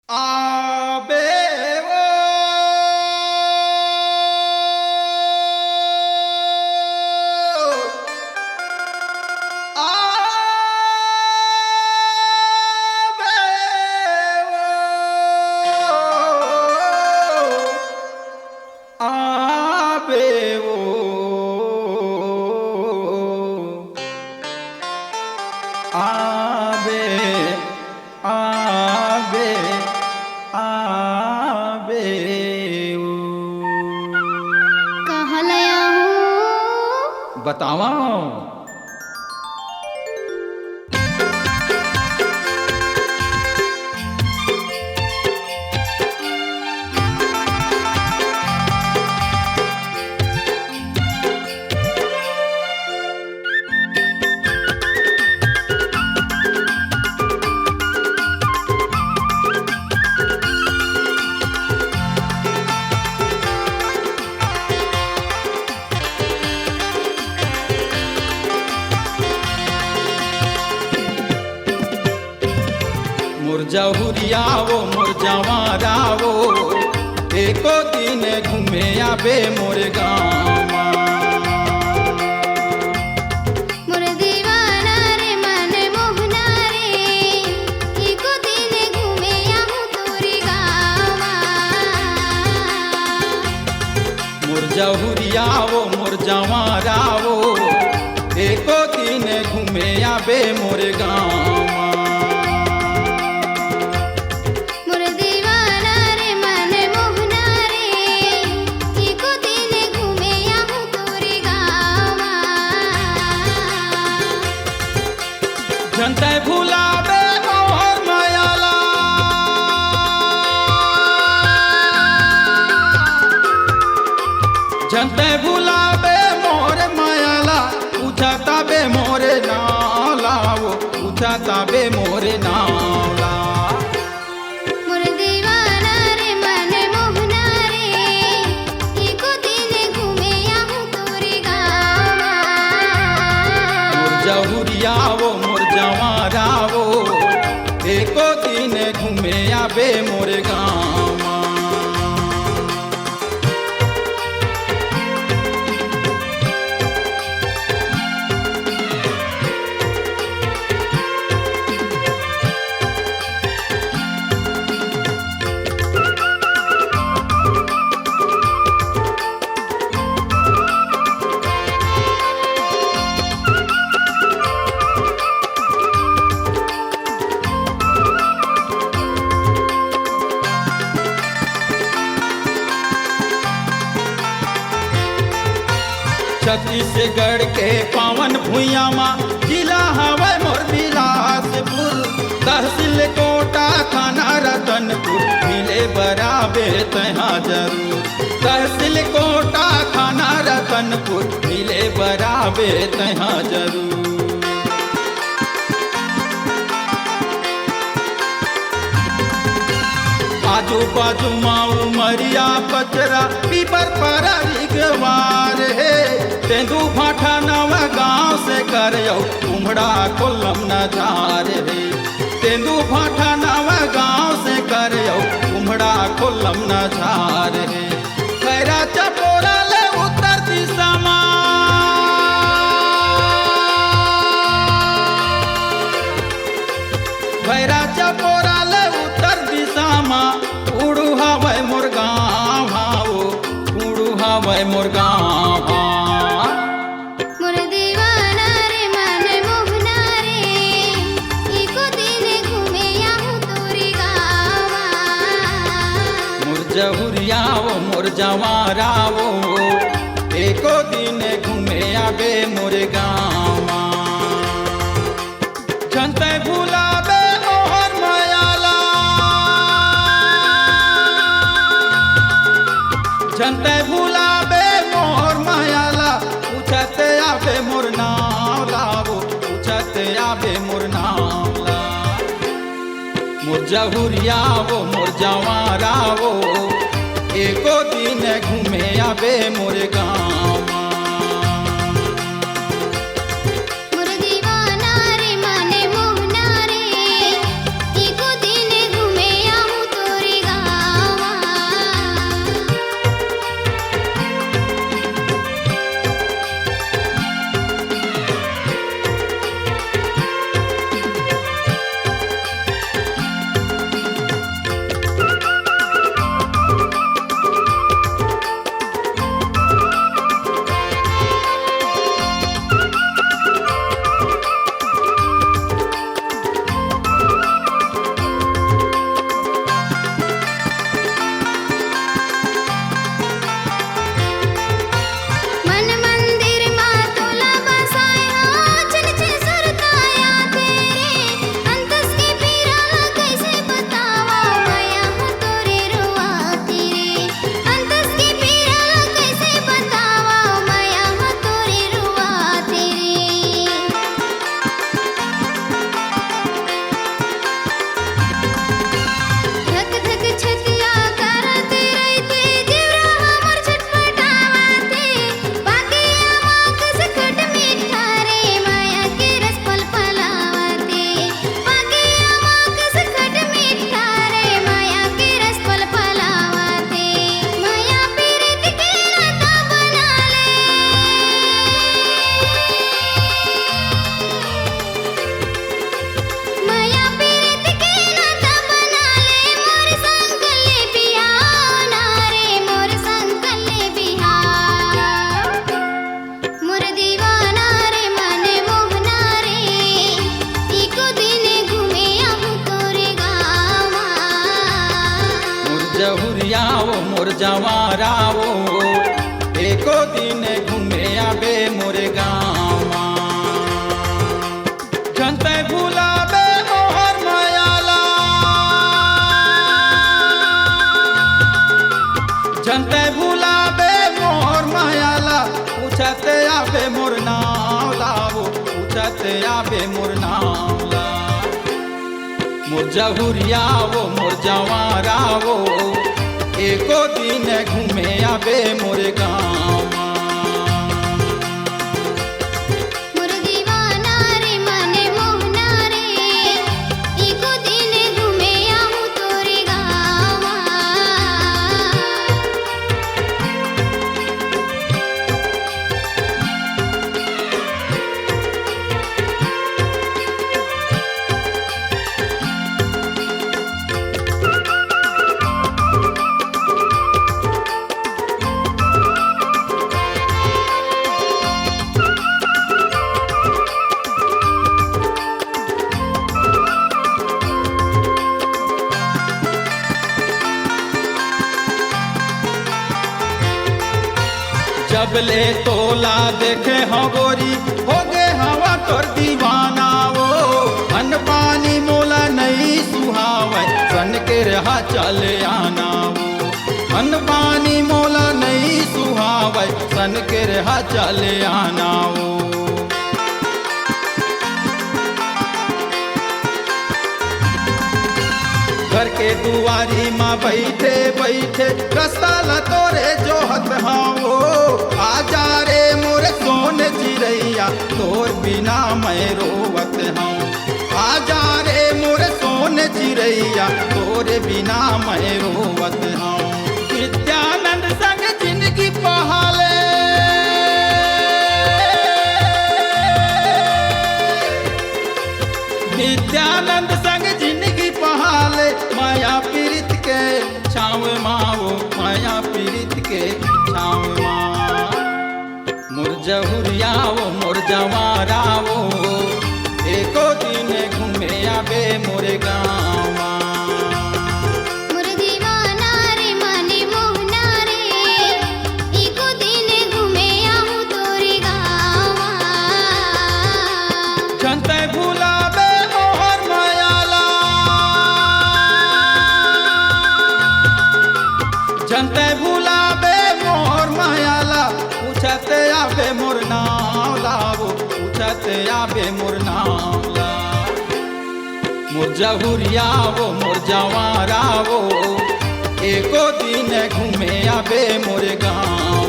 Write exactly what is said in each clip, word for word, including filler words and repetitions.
आबे वो, आबे वो, आबे वो, आबे, आबे, आबे वो। कहाँ ले आहूँ? बतावंव। मोर जहुरिया वो, मोर जवारा वो, एको दिन घूमे आबे मोर गाँव मा। मोर दीवाना रे, मन मोहना रे, एको दिन घूमे आहूँ तोर गाँव मा। मोर जहुरिया वो, मोर जवारा वो, एको दिन घूमे आबे मोर गाँव मा। मोर दीवाना रे, मन मोहना रे, एको दिन घूमे आहूँ तोर गाँव मा। झन तैं भुलाबे मोर मया ला, झन तैं भुलाबे मोर मया ला, पूछत आबे मोर नाव ला वो, पूछत आबे मोर नाव ला। मोर दीवाना रे, मन मोहना रे, एको दिन घूमे आहूँ तोर गाँव मा। मोर जहुरिया वो, मोर जवारा वो, एको दिन घूमे आबे मोर गाँव मा। छत्तीसगढ़ के पावन भुइयां मा जिला हवय मोर बिलासपुर। तहसील कोटा, थाना रतनपुर, मिले बर आबे तैं हा जरूर। तहसील कोटा, थाना रतनपुर, मिले बर आबे तैं हा जरूर। आजू बाजू मा उमरिया, पचरा, पीपर, परा, रिगवार हे। तेंदू भाठा नवा गांव से करयौ, उमड़ा कोल्लम नजार हे। तेंदू भाठा नवा गांव से करयौ, उमड़ा कोल्लम नजार हे। खैरा चपोरा ले उत्तर दिशा मा, खैरा चपोरा ले उत्तर दिशा मा, उड़ू हवय मोर गांव हा वो, उड़ू हवय मोर गांव हा। मोर दीवाना रे, मन मोहना रे, एको दिन घूमे आहूं तोर गांव मा। मोर जहुरिया वो, मोर जवारा वो, एको दिन घूमे आबे मोर गांव मा। झन तैं भुलाबे मोर मया ला, झन तैं भुलाबे मोर मया ला, पूछत आबे मोर नाव ला वो, पूछत आबे मोर नाव ला। मोर जहुरिया वो, मोर जवारा वो, एको दिन घूमे आबे मोर गांव मा। मोर दीवाना रे, मन मोहना रे, एको दिन घूमे आहूं तो आवो मोर जवारा वो, एको दिन घूमे आबे मोर गाँव। जन तैं भुलाबे मोर मया ला, जन तैं भुलाबे मोर मया ला, पूछत आबे मोर नाव ला वो, पूछत आबे मोर नाव ला। मोर जहुरिया वो, मोर जवारा वो, एको दिन घूमे आबे मोर गाँव। मोर दीवाना रे, मन मोहना रे, एको दिन घूमे आहूँ तोरे गाँव। जब ले तोला देखे हँव गोरी, होगे हँव तोर दीवाना वो। अन्न पानी मोला नइ सुहावय, सन के रहा चले आना वो। अन्न पानी मोला नइ सुहावय, सन के रहा चले आना वो। घर के दुआरी म बइठे बइठे रस्ता ल तोरे जोहत हँव वो। आ जा रे मोर सोन चिरैया, तोर बिना मैं रोवत हँव। आ जा रे मोर सोन चिरैया, तोर बिना मैं रोवत हँव। नित्यानंद संग जिनगी पहाले, नित्यानंद संग जिनगी पहाले, मया पीरित के छाँव मा वो, मया पीरित के छाँव मा। मोर जहुरिया वो, मोर जवारा वो, एको दिन घूमे आबे मोर गाँव। मोर दीवाना रे, मन मोहना रे, एको दिन घूमे आहूँ तोरे गाँव। जन तैं भुलाबे मोर मया ला, जन तैं भुलाबे मोर मया ला, पूछत आबे मोर नाव ला वो, पूछत आबे मोर नाव ला। मोर जहुरिया वो, मोर जवारा वो, एको दिन घूमे आबे मोर गाँव।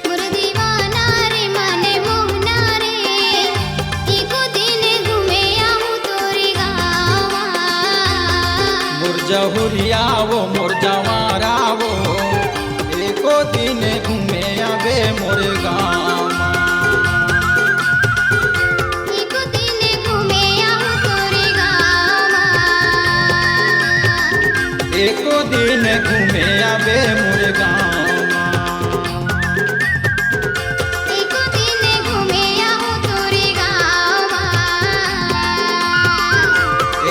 मोर दीवाना रे, मन मोहना रे, एको दिन घूमे आहूँ तोरे गाँव। मोर जहुरिया वो, मोर जवारा वो, एको दिन घूमे आबे मोर गाँव। एको दिन घूमे आहूँ तोरे गाँव। एको दिन घूमे आबे मोर गाँव। एको दिन घूमे आहूँ तोरे गाँव।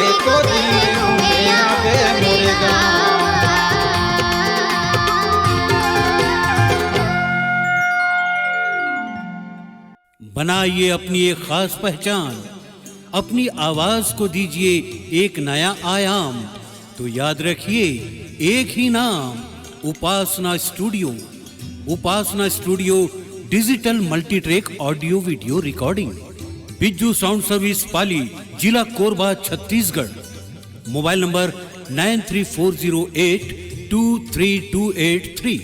एको दिन घूमे आबे मोर गाँव। बनाइए अपनी एक खास पहचान, अपनी आवाज को दीजिए एक नया आयाम। तो याद रखिए, एक ही नाम, Upasana studio. Upasana studio, digital multitrack audio video recording, Bijju sound service Pali, जिला Korba, Chhattisgarh. Mobile number nine three four zero eight two three two eight three.